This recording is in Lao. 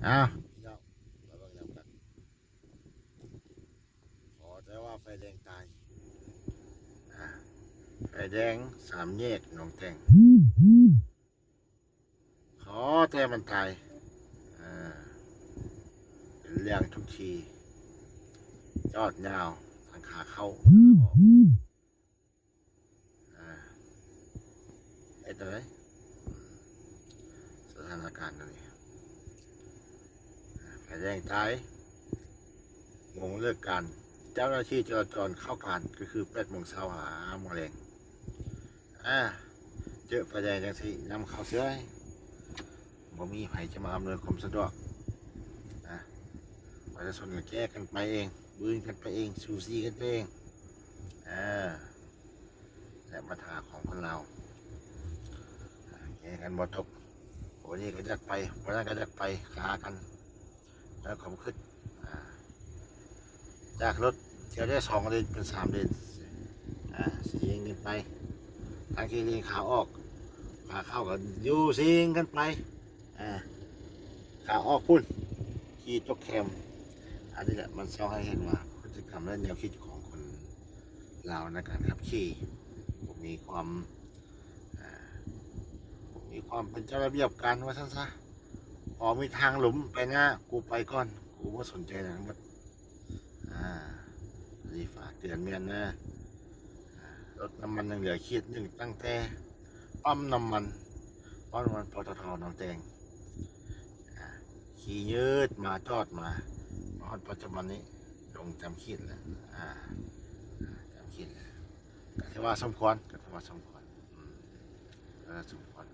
ອ້າວ ພີ່ນ້ອງ ມາເບິ່ງນຳກັນ. ຂໍແຕ່ວ່າໄຟແດງຕາຍ. ອ່າ ໄຟແດງສາມແຍກໜອງແຕງ. ຂໍແຕ່ມັນຕາຍ. ເປັນເລື່ອງທຸກທີ່ ຈອດຍາວທັງຂາເຂົ້າຂາອອກ. ອ່າ ເຮັດແນວໃດ? ສະຖານະການຕົວນີ້ ໄຟແດງຕາຍ ໂມງເລີກການ ເຈົ້າໜ້າທີ່ຈະລາຈອນເຂົ້າການກໍຄືແປດໂມງເຊົ້າຫາຫ້າໂມງແລງ. ອ່າ ເຈີໄຟແດງຈັ່ງຊີ້ ນຳເຂົ້າເສຍ ບໍ່ມີໃຜຈະມາອຳນວຍຄວາມສະດວກນະ. ປະຊາຊົນກໍແກ້ກັນໄປເອງ ບືນກັນໄປເອງ ສູ້ຊີກັນໄປເອງ. ເອີ ແລະບັນຫາຂອງຄົນລາວ ແກ້ກັນບໍ່ຕົກ. ຄົນນີ້ກໍຢາກໄປ ຄົນນັ້ນກໍຢາກໄປ ຄາກັນ ແລ້ວຄວາມຄິດ ອ່າ ຈາກລົດທຽວໄດ້ສອງເລນເປັນສາມເລນ ອ່າ ຊິເລນກັນໄປ ທາງທີ່ເລນຂາອອກ ຂາເຂົ້າກໍຢູ່ຊິງກັນໄປ ອ່າ ຂາອອກພຸ້ນ ຂີ່ຕົກແຄມ. ອັນນີ້ແຫຼະ ມັນສ່ອງໃຫ້ເຫັນວ່າພຶດຕິກຳ ແລະ ແນວຄິດຂອງຄົນລາວໃນການຂັບຂີ່ ບໍ່ມີຄວາມ ອ່າ ບໍ່ມີຄວາມເປັນເຈົ້າລະບຽບການ ວ່າຊັ້ນຊະ. ພໍມີທາງຫຼຸມໄປໜ້າ ກູໄປກ່ອນ ກູບໍ່ສົນໃຈຫຍັງໝົດ. ອ່າ ອັນນີ້ຝາກເຕືອນແມ່ນນະ. ອ່າ ລົດນ້ຳມັນຍັງເຫຼືອຂີດໜຶ່ງ ຕັ້ງແຕ່ປ້ຳນ້ຳມັນ ປ້ຳນ້ຳມັນ ປຕທ ໜອງແຕງ. ອ່າ ຂີ່ຍືດມາ ຈອດມາ ມາຮອດປັດຈຸບັນນີ້ ລົງຈຳຂີດແລ້ວ. ອ່າ ຈຳຂີດແລ້ວ ກໍຖືວ່າສົມຄວນ ກໍຖືວ່າສົມຄວນ ອືມ ກໍສົມຄວນ.